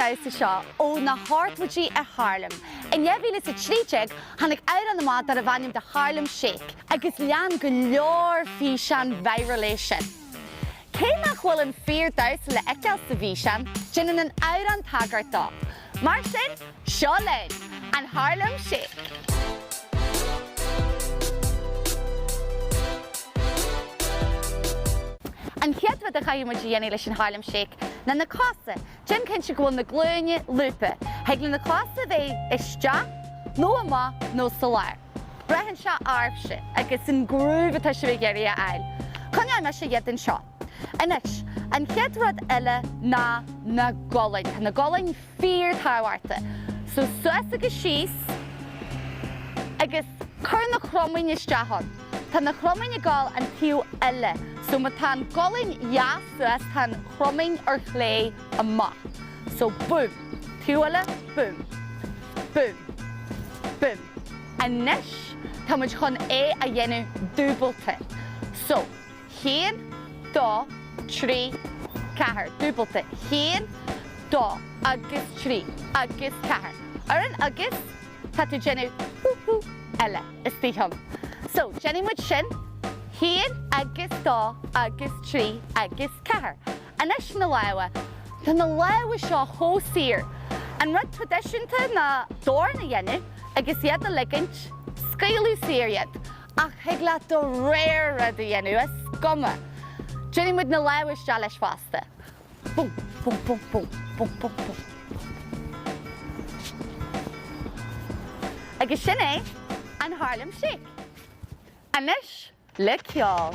damhsa seo ó na hochtóidí i Harlem. In 2013, tháinig amhrán amach darbh ainm The Harlem Shake agus lean go leor físeán viral é sin. Cé nach bhfuil an fíor damhsa le fheiceáil sa bhfíseán, déanann an amhrán tagairt dó. Mar sin, seo linn, an Harlem Shake! An chéad rud a chaithfidh muid a dhéanamh leis an Harlem Shake ná na cosa. Déan cinnte go bhfuil na glúine lúbtha. Thig le na cosa bheith isteach nó amach nó sa lár. Braitheann sé oraibhse agus an groove atá sibh ag iarraidh a fháil. Coinneoidh mise iad anseo. Anois, an chéad rud eile ná na gualainn. Tá na gualainn fíor tábhachtach. So suas agus síos agus cuir na cromáin isteach ann. Tá na cromáin ag dul an taobh eile. So má tá an gualainn dheas suas tá an chromáin ar chlé amach. So boom. Taobh eile boom. Boom. Boom. Anois tá muid chun é a dhéanamh dúbailte. So. Haon, dó, trí, ceathair. Dúbailte. Haon, dó, agus trí, agus ceathair. Ar an agus, tá tú déanamh hú hú eile istigh ann. So, déanfaidh muid sin. Haon agus dó agus trí agus ceathair. Anois na lámha. Tá na lámha seo chomh saor. An rud traidisiúnta ná dorn a dhéanamh agus iad a ligint, scaoileadh saor iad. Ach thig leat do rogha rud a dhéanamh, is cuma. Déanfaidh muid na lámha isteach leis fosta. Bum, bum, bum, bum, bum, bum, bum. Agus sin é an Harlem Shake. Anois le ceol.